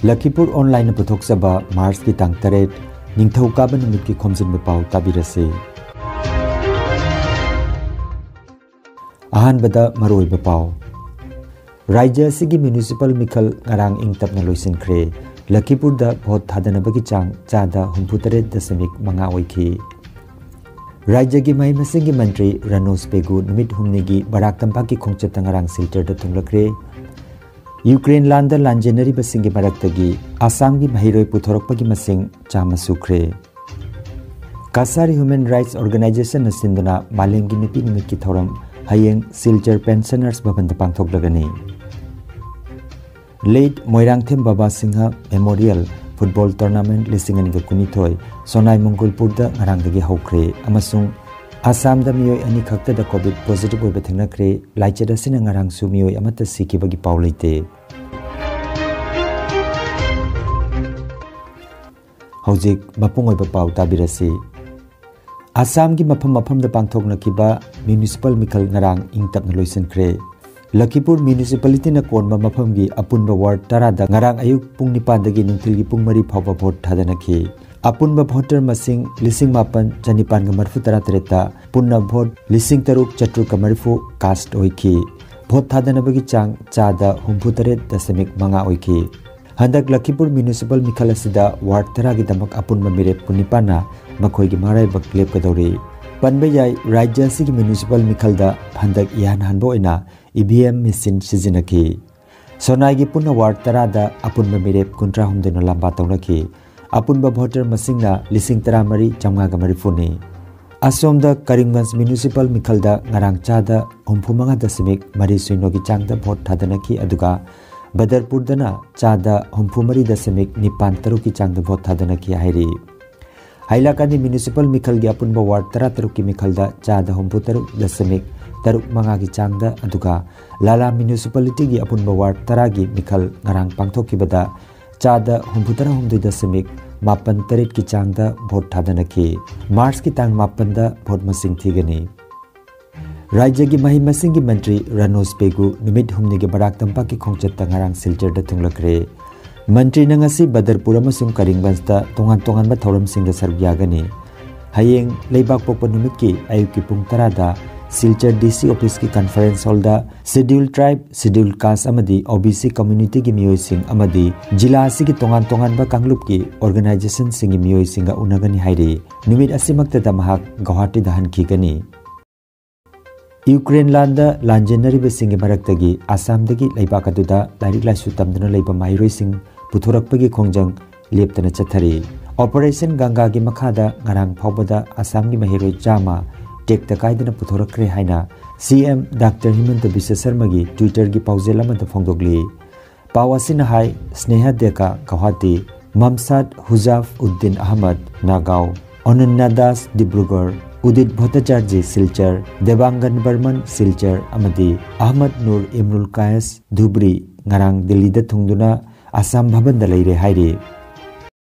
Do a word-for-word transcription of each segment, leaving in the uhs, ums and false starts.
ꯂꯈꯤꯄꯨꯔ ꯑꯣꯟꯂꯥꯏꯟꯅ ꯄꯨꯊꯣꯛꯆꯕ ꯃꯥꯔꯆꯀꯤ ꯇꯥꯡ ꯇꯔꯦꯠ, ꯅꯤꯡꯊꯧꯀꯥꯕ ꯅꯨꯃꯤꯠꯀꯤ ꯈꯣꯝꯖꯤꯟꯕ ꯄꯥꯎ ꯇꯥꯕꯤꯔꯁꯤ꯫ ꯑꯍꯥꯟꯕꯗ ꯃꯔꯨꯑꯣꯏꯕ ꯄꯥꯎ꯫ ꯔꯥꯖ꯭ꯌ ꯑꯁꯤꯒꯤ ꯃ꯭ꯌꯨꯅꯤꯁꯤꯄꯥꯜ ꯃꯤꯈꯜ ꯉꯔꯥꯡ ꯏꯪ ꯇꯞꯅ ꯂꯣꯏꯁꯤꯟꯈ꯭ꯔꯦ꯫ ꯂꯈꯤꯄꯨꯔꯗ ꯚꯣꯠ ꯊꯥꯗꯅꯕꯒꯤ ꯆꯥꯡ ꯆꯥꯗ ꯍꯨꯝꯐꯨꯇꯔꯦꯠ ꯗꯁꯃꯤꯛ ꯃꯉꯥ ꯑꯣꯏꯈꯤ꯫ ꯔꯥꯖ꯭ꯌꯒꯤ ꯃꯍꯩ ꯃꯁꯤꯡꯒꯤ ꯃꯟꯇ꯭ꯔꯤ ꯔꯅꯣꯖ ꯄꯦꯒꯨ ꯅꯨꯃꯤꯠ ꯍꯨꯝꯅꯤꯒꯤ ꯕꯔꯥꯛ ꯇꯝꯄꯥꯛꯀꯤ ꯈꯣꯡꯆꯠꯇ ꯉꯔꯥꯡ ꯁꯤꯜꯆꯔꯗ ꯊꯨꯡꯂꯈ꯭ꯔꯦ꯫ ꯌꯨꯀ꯭ꯔꯦꯟ ꯂꯥꯟꯗ ꯂꯥꯟꯖꯦꯟꯅꯔꯤꯕꯁꯤꯡꯒꯤ ꯃꯔꯛꯇꯒꯤ ꯑꯁꯥꯝꯒꯤ ꯃꯍꯩꯔꯣꯏ ꯄꯨꯊꯣꯔꯛꯄꯒꯤ ꯃꯁꯤꯡ ꯆꯥꯝꯃ ꯁꯨꯈ꯭ꯔꯦ꯫ ꯀꯁꯥꯔꯤ ꯍ꯭ꯌꯨꯃꯦꯟ ꯔꯥꯏꯠꯁ ꯑꯣꯔꯒꯅꯥꯏꯖꯦꯁꯟꯅ ꯁꯤꯟꯗꯨꯅ ꯃꯥꯂꯦꯝꯒꯤ ꯅꯨꯄꯤ ꯅꯨꯃꯤꯠꯀꯤ ꯊꯧꯔꯝ ꯍꯌꯦꯡ ꯁꯤꯜꯆꯔ ꯄꯦꯟꯁꯅꯔꯁ ꯚꯕꯟꯗ ꯄꯥꯡꯊꯣꯛꯂꯒꯅꯤ꯫ ꯂꯦꯠ ꯃꯣꯏꯔꯥꯡꯊꯦꯝ ꯕꯕꯥ ꯁꯤꯡꯍ ꯃꯦꯃꯣꯔꯤꯌꯦꯜ ꯐꯨꯠꯕꯣꯜ ꯇꯣꯔꯅꯥꯃꯦꯟꯠ ꯂꯤꯁꯤꯡ ꯑꯅꯤꯒ ꯀꯨꯟꯅꯤꯊꯣꯏ ꯁꯣꯅꯥꯏ ꯃꯨꯡꯒꯨꯜꯄꯨꯔꯗ ꯉꯔꯥꯡꯗꯒꯤ ꯍꯧꯈ꯭ꯔꯦ ꯑꯃꯁꯨꯡ ꯑꯁꯥꯝꯗ ꯃꯤꯑꯣꯏ ꯑꯅꯤ ꯈꯛꯇꯗ ꯀꯣꯚꯤꯗ ꯄꯣꯖꯤꯇꯤꯚ ꯑꯣꯏꯕ ꯊꯦꯡꯅꯈ꯭ꯔꯦ꯫ ꯂꯥꯏꯆꯠ ꯑꯁꯤꯅ ꯉꯔꯥꯡꯁꯨ ꯃꯤꯑꯣꯏ ꯑꯃꯠꯇ ꯁꯤꯈꯤꯕꯒꯤ ꯄꯥꯎ ꯂꯩꯇꯦ꯫ ꯍꯧꯖꯤꯛ ꯃꯄꯨꯡ ꯑꯣꯏꯕ ꯄꯥꯎ ꯇꯥꯕꯤꯔꯁꯤ꯫ ꯑꯁꯥꯝꯒꯤ ꯃꯐꯝ ꯃꯐꯝꯗ ꯄꯥꯡꯊꯣꯛꯅꯈꯤꯕ ꯃ꯭ꯌꯨꯅꯤꯁꯤꯄꯥꯜ ꯃꯤꯈꯜ ꯉꯔꯥꯡ ꯏꯪ ꯇꯞꯅ ꯂꯣꯏꯁꯤꯟꯈ꯭ꯔꯦ꯫ ꯂꯈꯤꯄꯨꯔ ꯃ꯭ꯌꯨꯅꯤꯁꯤꯄꯥꯂꯤꯇꯤꯅ ꯀꯣꯟꯕ ꯃꯐꯝꯒꯤ ꯑꯄꯨꯟꯕ ꯋꯥꯔꯗ ꯇꯔꯥꯗ ꯉꯔꯥꯡ ꯑꯌꯨꯛ ꯄꯨꯡ ꯅꯤꯄꯥꯟꯗꯒꯤ ꯅꯨꯡꯊꯤꯜꯒꯤ ꯄꯨꯡ ꯃꯔꯤ ꯐꯥꯎꯕ ꯚꯣꯠ ꯊꯥꯗꯅꯈꯤ꯫ ꯑꯄꯨꯟꯕ ꯚꯣꯇꯔ ꯃꯁꯤꯡ ꯂꯤꯁꯤꯡ ꯃꯥꯄꯟ ꯆꯅꯤꯄꯥꯟꯒ ꯃꯔꯤꯐꯨ ꯇꯔꯥ ꯇꯔꯦꯠꯇ ꯄꯨꯟꯅ ꯚꯣꯠ ꯂꯤꯁꯤꯡ ꯇꯔꯨꯛ ꯆꯥꯇ꯭ꯔꯨꯛꯀ ꯃꯔꯤꯐꯨ ꯀꯥꯁ꯭ꯠ ꯑꯣꯏꯈꯤ꯫ ꯚꯣꯠ ꯊꯥꯗꯅꯕꯒꯤ ꯆꯥꯡ ꯆꯥꯗ ꯍꯨꯝꯐꯨꯇꯔꯦꯠ ꯗꯁꯃꯤꯛ ꯃꯉꯥ ꯑꯣꯏꯈꯤ꯫ ꯍꯟꯗꯛ ꯂꯈꯤꯄꯨꯔ ꯃ꯭ꯌꯨꯅꯤꯁꯤꯄꯥꯜ ꯃꯤꯈꯜ ꯑꯁꯤꯗ ꯋꯥꯔꯗ ꯇꯔꯥꯒꯤꯗꯃꯛ ꯑꯄꯨꯟꯕ ꯃꯤꯔꯦꯞ ꯀꯨꯟꯅꯤꯄꯥꯟꯅ ꯃꯈꯣꯏꯒꯤ ꯃꯔꯥꯏꯕꯛ ꯂꯦꯞꯀꯗꯧꯔꯤ꯫ ꯄꯟꯕ ꯌꯥꯏ, ꯔꯥꯖ꯭ꯌ ꯑꯁꯤꯒꯤ ꯃ꯭ꯌꯨꯅꯤꯁꯤꯄꯥꯜ ꯃꯤꯈꯜꯗ ꯍꯟꯗꯛ ꯏꯍꯥꯟ ꯍꯥꯟꯕ ꯑꯣꯏꯅ ꯏ ꯚꯤ ꯑꯦꯝ ꯃꯦꯆꯤꯟ ꯁꯤꯖꯤꯟꯅꯈꯤ꯫ ꯁꯣꯅꯥꯏꯒꯤ ꯄꯨꯟꯅ ꯋꯥꯔꯗ ꯇꯔꯥꯗ ꯑꯄꯨꯟꯕ ꯃꯤꯔꯦꯞ ꯀꯨꯟꯊ꯭ꯔꯥ ꯍꯨꯝꯗꯣꯏꯅ ꯂꯝꯕꯥ ꯇꯧꯅꯈꯤ꯫ ꯑꯄꯨꯟꯕ ꯚꯣꯇꯔ ꯃꯁꯤꯡꯅ ꯂꯤꯁꯤꯡ ꯇꯔꯥꯃꯔꯤ ꯆꯥꯝꯃꯉꯥꯒ ꯃꯔꯤꯐꯨꯅꯤ꯫ ꯑꯁꯣꯝꯗ ꯀꯔꯤꯝꯒꯟꯖ ꯃ꯭ꯌꯨꯅꯤꯁꯤꯄꯥꯜ ꯃꯤꯈꯜꯗ ꯉꯔꯥꯡ ꯆꯥꯗ ꯍꯨꯝꯐꯨꯃꯉꯥ ꯗꯁꯃꯤꯛ ꯃꯔꯤ ꯁꯤꯅꯣꯒꯤ ꯆꯥꯡꯗ ꯚꯣꯠ ꯊꯥꯗꯅꯈꯤ, ꯑꯗꯨꯒ ꯕꯗꯔꯄꯨꯔꯗꯅ ꯆꯥꯗ ꯍꯨꯝꯐꯨꯃꯔꯤ ꯗꯁꯃꯤꯛ ꯅꯤꯄꯥꯟ ꯇꯔꯨꯛꯀꯤ ꯆꯥꯡꯗ ꯚꯣꯠ ꯊꯥꯗꯅꯈꯤ ꯍꯥꯏꯔꯤ꯫ ꯍꯥꯏꯂꯥꯀꯥꯟꯗꯤ ꯃ꯭ꯌꯨꯅꯤꯁꯤꯄꯥꯜ ꯃꯤꯈꯜꯒꯤ ꯑꯄꯨꯟꯕ ꯋꯥꯔꯗ ꯇꯔꯥꯇꯔꯨꯛꯀꯤ ꯃꯤꯈꯜꯗ ꯆꯥꯗ ꯍꯨꯝꯐꯨꯇꯔꯨꯛ ꯗꯁꯃꯤꯛ ꯇꯔꯨꯛ ꯃꯉꯥꯒꯤ ꯆꯥꯡꯗ, ꯑꯗꯨꯒ ꯂꯥꯂꯥ ꯃ꯭ꯌꯨꯅꯤꯁꯤꯄꯥꯂꯤꯇꯤꯒꯤ ꯑꯄꯨꯟꯕ ꯋꯥꯔꯗ ꯇꯔꯥꯒꯤ ꯃꯤꯈꯜ ꯉꯔꯥꯡ ꯄꯥꯡꯊꯣꯛꯈꯤꯕꯗ ꯆꯥꯗ ꯍꯨꯝꯐꯨꯇꯔꯥꯍꯨꯝꯗꯣꯏ ꯗꯁꯃꯤꯛ ꯃꯥꯄꯟ ꯇꯔꯦꯠꯀꯤ ꯆꯥꯡꯗ ꯚꯣꯠ ꯊꯥꯗꯅꯈꯤ꯫ ꯃꯥꯔꯆꯀꯤ ꯇꯥꯡ ꯃꯥꯄꯟꯗ ꯚꯣꯠ ꯃꯁꯤꯡ ꯊꯤꯒꯅꯤ꯫ ꯔꯥꯖ꯭ꯌꯒꯤ ꯃꯍꯩ ꯃꯁꯤꯡꯒꯤ ꯃꯟꯇ꯭ꯔꯤ ꯔꯅꯣꯖ ꯄꯦꯒꯨ ꯅꯨꯃꯤꯠ ꯍꯨꯝꯅꯤꯒꯤ ꯕꯔꯥꯛ ꯇꯝꯄꯥꯛꯀꯤ ꯈꯣꯡꯆꯠꯇ ꯉꯔꯥꯡ ꯁꯤꯜꯆꯔꯗ ꯊꯨꯡꯂꯈ꯭ꯔꯦ꯫ ꯃꯟꯇ꯭ꯔꯤꯅ ꯉꯁꯤ ꯕꯗꯔꯄꯨꯔ ꯑꯃꯁꯨꯡ ꯀꯔꯤꯡꯒꯟꯖꯇ ꯇꯣꯉꯥꯟ ꯇꯣꯉꯥꯟꯕ ꯊꯧꯔꯝꯁꯤꯡꯗ ꯁꯔꯨꯛ ꯌꯥꯒꯅꯤ꯫ ꯍꯌꯦꯡ ꯂꯩꯕꯥꯛꯄꯣꯛꯄ ꯅꯨꯃꯤꯠꯀꯤ ꯑꯌꯨꯛꯀꯤ ꯄꯨꯡ ꯇꯔꯥꯗ Silchar D C officeꯀꯤ conference hallꯗ Scheduled Tribe, Scheduled Caste ꯑꯃꯗꯤ O B C communityꯒꯤ ꯃꯤꯑꯣꯏꯁꯤꯡ ꯑꯃꯗꯤ ꯖꯤꯂꯥ ꯑꯁꯤꯒꯤ ꯇꯣꯉꯥꯟ ꯇꯣꯉꯥꯟꯕ ꯀꯥꯡꯂꯨꯞꯀꯤ organizationꯁꯤꯡꯒꯤ ꯃꯤꯑꯣꯏꯁꯤꯡꯒ ꯎꯅꯒꯅꯤ ꯍꯥꯏꯔꯤ꯫ ꯅꯨꯃꯤꯠ ꯑꯁꯤꯃꯛꯇꯗ ꯃꯍꯥꯛ ꯒꯧꯍꯥꯇꯤꯗ ꯍꯟꯈꯤꯒꯅꯤ꯫ ꯌꯨꯀ꯭ꯔꯦꯟ ꯂꯥꯟꯗ ꯂꯥꯟꯖꯦꯟꯅꯔꯤꯕꯁꯤꯡꯒꯤ ꯃꯔꯛꯇꯒꯤ ꯑꯁꯥꯝꯗꯒꯤ ꯂꯩꯕꯥꯛ ꯑꯗꯨꯗ ꯂꯥꯏꯔꯤꯛ ꯂꯥꯏꯁꯨ ꯇꯝꯗꯨꯅ ꯂꯩꯕ ꯃꯍꯩꯔꯣꯏꯁꯤꯡ ꯄꯨꯊꯣꯔꯛꯄꯒꯤ ꯈꯣꯡꯖꯪ ꯂꯦꯞꯇꯅ ꯆꯠꯊꯔꯤ꯫ Operation ꯒꯪꯒꯥꯒꯤ ꯃꯈꯥꯗ ꯉꯔꯥꯡ ꯐꯥꯎꯕꯗ ꯑꯁꯥꯝꯒꯤ ꯃꯍꯩꯔꯣꯏ ꯆꯥꯝꯃ ꯇꯦꯛꯇ ꯀꯥꯏꯗꯅ ꯄꯨꯊꯣꯔꯛꯈ꯭ꯔꯦ ꯍꯥꯏꯅ C M Doctor ꯍꯤꯃꯟꯇ ꯕꯤꯁ꯭ꯋ ꯁꯔꯃꯒꯤ Twitterꯒꯤ ꯄꯥꯎꯖꯦꯜ ꯑꯃꯗ ꯐꯣꯡꯗꯣꯛꯂꯤ꯫ ꯄꯥꯎ ꯑꯁꯤꯅ ꯍꯥꯏ, ꯁ꯭ꯅꯦꯍꯥ ꯗꯦꯀꯥ ꯒꯧꯍꯥꯇꯤ, ꯃꯝꯁꯥꯠ ꯍꯨꯖꯥꯐ ꯎꯗꯤꯟ ꯑꯍꯃꯗ ꯅꯥꯒꯥꯎ, ꯑꯅꯟꯌꯥ ꯗꯥꯁ ꯗꯤꯕ꯭ꯔꯨꯒꯔ, ꯎꯗꯤꯠ ꯚꯣꯇꯥꯆꯥꯔꯖꯤ ꯁꯤꯜꯆꯔ, ꯗꯦꯕꯥꯡꯒꯟ ꯕꯔꯃꯟ ꯁꯤꯜꯆꯔ ꯑꯃꯗꯤ ꯑꯍꯃꯗ ꯅꯨꯔ ꯏꯝꯔꯨꯜ ꯀꯥꯌꯁ ꯙꯨꯕ꯭ꯔꯤ ꯉꯔꯥꯡ ꯗꯤꯜꯂꯤꯗ ꯊꯨꯡꯗꯨꯅ ꯑꯁꯥꯝ ꯚꯕꯟꯗ ꯂꯩꯔꯦ ꯍꯥꯏꯔꯤ꯫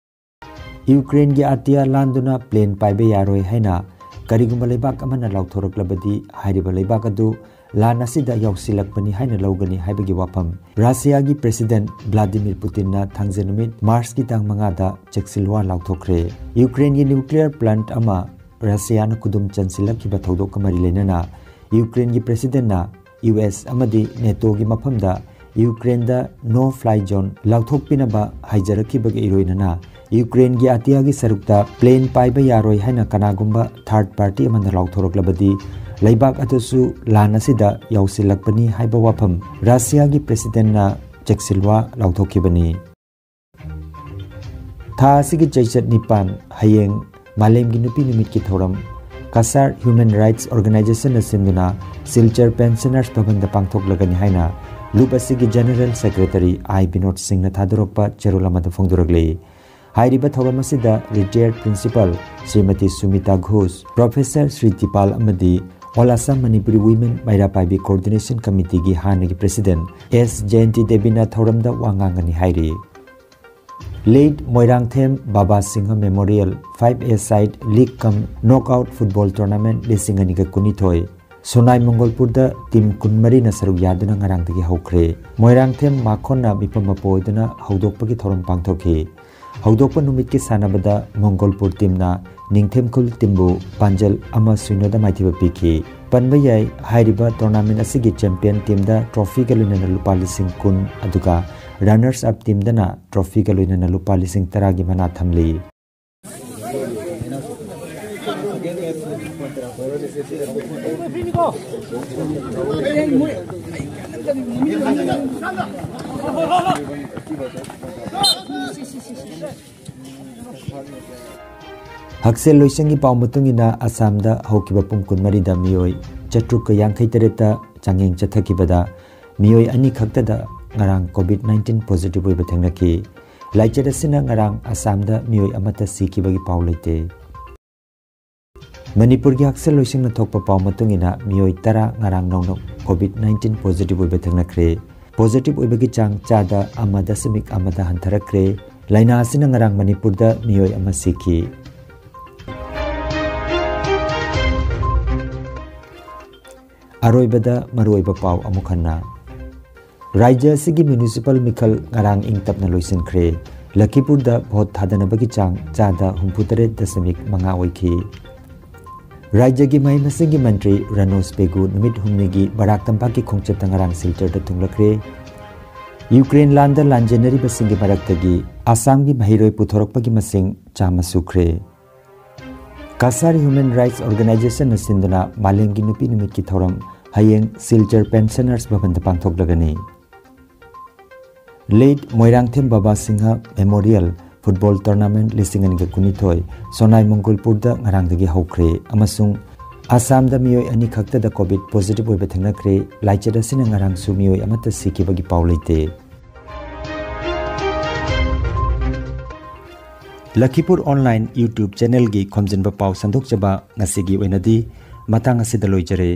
ꯌꯨꯀ꯭ꯔꯦꯟꯒꯤ ꯑꯇꯤꯌꯥ ꯂꯥꯟꯗꯨꯅ plane ꯄꯥꯏꯕ ꯌꯥꯔꯣꯏ ꯍꯥꯏꯅ ꯀꯔꯤꯒꯨꯝꯕ ꯂꯩꯕꯥꯛ ꯑꯃꯅ ꯂꯥꯎꯊꯣꯔꯛꯂꯕꯗꯤ, ꯍꯥꯏꯔꯤꯕ ꯂꯩꯕꯥꯛ ꯑꯗꯨ ꯂꯥꯟ ꯑꯁꯤꯗ ꯌꯥꯎꯁꯤꯜꯂꯛꯄꯅꯤ ꯍꯥꯏꯅ ꯂꯧꯒꯅꯤ ꯍꯥꯏꯕꯒꯤ ꯋꯥꯐꯝ ꯔꯁꯤꯌꯥꯒꯤ President Vladimir Putinꯅ ꯊꯥꯡꯖ ꯅꯨꯃꯤꯠ Marchꯀꯤ ꯇꯥꯡ ꯃꯉꯥꯗ ꯆꯦꯛꯁꯤꯜꯋꯥ ꯂꯥꯎꯊꯣꯛꯈ꯭ꯔꯦ꯫ ꯌꯨꯀ꯭ꯔꯦꯟꯒꯤ nuclear plant ꯑꯃ ꯔꯁꯤꯌꯥꯅ ꯈꯨꯗꯨꯝ ꯆꯟꯁꯤꯜꯂꯛꯈꯤꯕ ꯊꯧꯗꯣꯛꯀ ꯃꯔꯤ ꯂꯩꯅꯅ ꯌꯨꯀ꯭ꯔꯦꯟꯒꯤ Presidentꯅ U S ꯑꯃꯗꯤ NATOꯒꯤ ꯃꯐꯝꯗ ꯌꯨꯀ꯭ꯔꯦꯟꯗ no fly zone ꯂꯥꯎꯊꯣꯛꯄꯤꯅꯕ ꯍꯥꯏꯖꯔꯛꯈꯤꯕꯒ ꯏꯔꯣꯏꯅꯅ ꯌꯨꯀ꯭ꯔꯦꯟꯒꯤ ꯑꯇꯤꯌꯥꯒꯤ ꯁꯔꯨꯛꯇ plane ꯄꯥꯏꯕ ꯌꯥꯔꯣꯏ ꯍꯥꯏꯅ ꯀꯅꯥꯒꯨꯝꯕ third party ꯑꯃꯅ ꯂꯥꯎꯊꯣꯔꯛꯂꯕꯗꯤ ꯂꯩꯕꯥꯛ ꯑꯗꯨꯁꯨ ꯂꯥꯟ ꯑꯁꯤꯗ ꯌꯥꯎꯁꯤꯜꯂꯛꯄꯅꯤ ꯍꯥꯏꯕ ꯋꯥꯐꯝ ꯔꯁꯤꯌꯥꯒꯤ Presidentꯅ ꯆꯦꯛꯁꯤꯜꯋꯥ ꯂꯥꯎꯊꯣꯛꯈꯤꯕꯅꯤ꯫ ꯊꯥ ꯑꯁꯤꯒꯤ ꯆꯩꯆꯠ ꯅꯤꯄꯥꯟ, ꯍꯌꯦꯡ ꯃꯥꯂꯦꯝꯒꯤ ꯅꯨꯄꯤ ꯅꯨꯃꯤꯠꯀꯤ ꯊꯧꯔꯝ ꯀꯁꯥꯔ Human Rights Organizationꯅ ꯁꯤꯟꯗꯨꯅ ꯁꯤꯜꯆꯔ Pensioners ꯚꯕꯟꯗ ꯄꯥꯡꯊꯣꯛꯂꯒꯅꯤ ꯍꯥꯏꯅ ꯂꯨꯞ ꯑꯁꯤꯒꯤ General Secretary I ꯕꯤꯅꯣꯗ ꯁꯤꯡꯅ ꯊꯥꯗꯣꯔꯛꯄ ꯆꯦꯔꯣꯜ ꯑꯃꯗ ꯐꯣꯡꯗꯣꯔꯛꯂꯤ꯫ ꯍꯥꯏꯔꯤꯕ ꯊꯧꯔꯝ ꯑꯁꯤꯗ retired Principal Shrimati Sumita Ghosh, Professor Shri ꯇꯤꯄꯥꯜ ꯑꯃꯗꯤ All Assam Manipuri Women ꯃꯩꯔꯥ ꯄꯥꯏꯕꯤ Coordination Committeeꯒꯤ ꯍꯥꯟꯅꯒꯤ President S ꯖꯌꯟꯇꯤ ꯗꯦꯕꯤꯅ ꯊꯧꯔꯝꯗ ꯋꯥ ꯉꯥꯡꯒꯅꯤ ꯍꯥꯏꯔꯤ꯫ Late Moirangthem Baba Singh Memorial five A side league cum knockout football tournament ꯂꯤꯁꯤꯡ ꯑꯅꯤꯒ ꯀꯨꯟꯅꯤꯊꯣꯏ꯫ ꯁꯣꯅꯥꯏ ꯃꯪꯒꯣꯜꯄꯨꯔꯗ ꯇꯤꯝ ꯀꯨꯟꯃꯔꯤꯅ ꯁꯔꯨꯛ ꯌꯥꯗꯨꯅ ꯉꯔꯥꯡꯗꯒꯤ ꯍꯧꯈ꯭ꯔꯦ꯫ ꯃꯣꯏꯔꯥꯡꯊꯦꯝ ꯃꯥꯈꯣꯟꯅ ꯃꯤꯐꯝ ꯃꯄꯨ ꯑꯣꯏꯗꯨꯅ ꯍꯧꯗꯣꯛꯄꯒꯤ ꯊꯧꯔꯝ ꯄꯥꯡꯊꯣꯛꯈꯤ꯫ ꯍꯧꯗꯣꯛꯄ ꯅꯨꯃꯤꯠꯀꯤ ꯁꯥꯟꯅꯕꯗ ꯃꯪꯒꯣꯜꯄꯨꯔ ꯇꯤꯝꯅ ꯅꯤꯡꯊꯦꯝꯈꯨꯜ ꯇꯤꯝꯕꯨ ꯄꯥꯟꯖꯜ ꯑꯃ ꯁꯤꯅꯣꯗ ꯃꯥꯏꯊꯤꯕ ꯄꯤꯈꯤ꯫ ꯄꯟꯕ ꯌꯥꯏ, ꯍꯥꯏꯔꯤꯕ ꯇꯣꯔꯅꯥꯃꯦꯟ ꯑꯁꯤꯒꯤ ꯆꯦꯝꯄꯤꯌꯟ ꯇꯤꯝꯗ ꯇ꯭ꯔꯣꯐꯤꯒ ꯂꯣꯏꯅꯅ ꯂꯨꯄꯥ ꯂꯤꯁꯤꯡ ꯀꯨꯟ, ꯑꯗꯨꯒ ꯔꯅꯔꯁ ꯑꯞ ꯇꯤꯝꯗꯅ ꯇ꯭ꯔꯣꯐꯤꯒ ꯂꯣꯏꯅꯅ ꯂꯨꯄꯥ ꯂꯤꯁꯤꯡ ꯇꯔꯥꯒꯤ ꯃꯅꯥ ꯊꯝꯂꯤ꯫ ꯍꯛꯁꯦꯜ ꯂꯣꯏꯁꯪꯒꯤ ꯄꯥꯎ ꯃꯇꯨꯡ ꯏꯟꯅ, ꯑꯁꯥꯝꯗ ꯍꯧꯈꯤꯕ ꯄꯨꯡ ꯀꯨꯟꯃꯔꯤꯗ ꯃꯤꯑꯣꯏ ꯆꯥꯇ꯭ꯔꯨꯛꯀ ꯌꯥꯡꯈꯩ ꯇꯔꯦꯠꯇ ꯆꯥꯡꯌꯦꯡ ꯆꯠꯊꯈꯤꯕꯗ, ꯃꯤꯑꯣꯏ ꯑꯅꯤ ꯈꯛꯇꯗ ꯉꯔꯥꯡ ꯀꯣꯚꯤꯗ ꯅꯥꯏꯟꯇꯤꯟ ꯄꯣꯖꯤꯇꯤꯚ ꯑꯣꯏꯕ ꯊꯦꯡꯅꯈꯤ꯫ ꯂꯥꯏꯆꯠ ꯑꯁꯤꯅ ꯉꯔꯥꯡ ꯑꯁꯥꯝꯗ ꯃꯤꯑꯣꯏ ꯑꯃꯠꯇ ꯁꯤꯈꯤꯕꯒꯤ ꯄꯥꯎ ꯂꯩꯇꯦ꯫ ꯃꯅꯤꯄꯨꯔꯒꯤ ꯍꯛꯁꯦꯜ ꯂꯣꯏꯁꯪꯅ ꯊꯣꯛꯄ ꯄꯥꯎ ꯃꯇꯨꯡ ꯏꯟꯅ, ꯃꯤꯑꯣꯏ ꯇꯔꯥ ꯉꯔꯥꯡ ꯅꯧꯅ ꯀꯣꯚꯤꯗ ꯅꯥꯏꯟꯇꯤꯟ ꯄꯣꯖꯤꯇꯤꯚ ꯑꯣꯏꯕ ꯊꯦꯡꯅꯈ꯭ꯔꯦ꯫ ꯄꯣꯖꯤꯇꯤꯚ ꯑꯣꯏꯕꯒꯤ ꯆꯥꯡ ꯆꯥꯗ ꯑꯃ ꯗꯁꯃꯤꯛ ꯑꯃꯗ ꯍꯟꯊꯔꯛꯈ꯭ꯔꯦ꯫ ꯂꯥꯏꯅꯥ ꯑꯁꯤꯅ ꯉꯔꯥꯡ ꯃꯅꯤꯄꯨꯔꯗ ꯃꯤꯑꯣꯏ ꯑꯃ ꯁꯤꯈꯤ꯫ ꯑꯔꯣꯏꯕꯗ ꯃꯔꯨꯑꯣꯏꯕ ꯄꯥꯎ ꯑꯃꯨꯛ ꯍꯟꯅ꯫ ꯔꯥꯖ꯭ꯌ ꯑꯁꯤꯒꯤ ꯃ꯭ꯌꯨꯅꯤꯁꯤꯄꯥꯜ ꯃꯤꯈꯜ ꯉꯔꯥꯡ ꯏꯪ ꯇꯞꯅ ꯂꯣꯏꯁꯤꯟꯈ꯭ꯔꯦ꯫ ꯂꯈꯤꯄꯨꯔꯗ ꯚꯣꯠ ꯊꯥꯗꯅꯕꯒꯤ ꯆꯥꯡ ꯆꯥꯗ ꯍꯨꯝꯐꯨꯇꯔꯦꯠ ꯗꯁꯃꯤꯛ ꯃꯉꯥ ꯑꯣꯏꯈꯤ꯫ ꯔꯥꯖ꯭ꯌꯒꯤ ꯃꯍꯩ ꯃꯁꯤꯡꯒꯤ ꯃꯟꯇ꯭ꯔꯤ ꯔꯥꯅꯣꯖ ꯄꯦꯒꯨ ꯅꯨꯃꯤꯠ ꯍꯨꯝꯅꯤꯒꯤ ꯕꯔꯥꯛ ꯇꯝꯄꯥꯛꯀꯤ ꯈꯣꯡꯆꯠꯇ ꯉꯔꯥꯡ ꯁꯤꯜꯆꯔꯗ ꯊꯨꯡꯂꯈ꯭ꯔꯦ꯫ ꯌꯨꯀ꯭ꯔꯦꯟ ꯂꯥꯟꯗ ꯂꯥꯟꯖꯦꯟꯅꯔꯤꯕꯁꯤꯡꯒꯤ ꯃꯔꯛꯇꯒꯤ ꯑꯁꯥꯝꯒꯤ ꯃꯍꯩꯔꯣꯏ ꯄꯨꯊꯣꯔꯛꯄꯒꯤ ꯃꯁꯤꯡ ꯆꯥꯝꯃ ꯁꯨꯈ꯭ꯔꯦ꯫ ꯀꯁꯥꯔꯤ ꯍ꯭ꯌꯨꯃꯦꯟ ꯔꯥꯏꯠꯁ ꯑꯣꯔꯒꯅꯥꯏꯖꯦꯁꯟꯅ ꯁꯤꯟꯗꯨꯅ ꯃꯥꯂꯦꯝꯒꯤ ꯅꯨꯄꯤ ꯅꯨꯃꯤꯠꯀꯤ ꯊꯧꯔꯝ ꯍꯌꯦꯡ ꯁꯤꯜꯆꯔ ꯄꯦꯟꯁꯅꯔꯁ ꯚꯕꯟꯗ ꯄꯥꯡꯊꯣꯛꯂꯒꯅꯤ꯫ ꯂꯦꯠ ꯃꯣꯏꯔꯥꯡꯊꯦꯝ ꯕꯕꯥ ꯁꯤꯡꯍ ꯃꯦꯃꯣꯔꯤꯌꯦꯜ ꯐꯨꯠꯕꯣꯜ ꯇꯣꯔꯅꯥꯃꯦꯟ ꯂꯤꯁꯤꯡ ꯑꯅꯤꯒ ꯀꯨꯟꯅꯤꯊꯣꯏ ꯁꯣꯅꯥꯏ ꯃꯪꯒꯣꯜꯄꯨꯔꯗ ꯉꯔꯥꯡꯗꯒꯤ ꯍꯧꯈ꯭ꯔꯦ ꯑꯃꯁꯨꯡ ꯑꯁꯥꯝꯗ ꯃꯤꯑꯣꯏ ꯑꯅꯤ ꯈꯛꯇꯗ ꯀꯣꯚꯤꯗ ꯄꯣꯖꯤꯇꯤꯚ ꯑꯣꯏꯕ ꯊꯦꯡꯅꯈ꯭ꯔꯦ꯫ ꯂꯥꯏꯆꯠ ꯑꯁꯤꯅ ꯉꯔꯥꯡꯁꯨ ꯃꯤꯑꯣꯏ ꯑꯃꯠꯇ ꯁꯤꯈꯤꯕꯒꯤ ꯄꯥꯎ ꯂꯩꯇꯦ꯫ ꯂꯈꯤꯄꯨꯔ ꯑꯣꯟꯂꯥꯏꯟ YouTube ꯆꯦꯅꯦꯜꯒꯤ ꯈꯣꯝꯖꯤꯟꯕ ꯄꯥꯎ ꯁꯟꯗꯣꯛꯆꯕ ꯉꯁꯤꯒꯤ ꯑꯣꯏꯅꯗꯤ ꯃꯇꯥꯡ ꯑꯁꯤꯗ ꯂꯣꯏꯖꯔꯦ꯫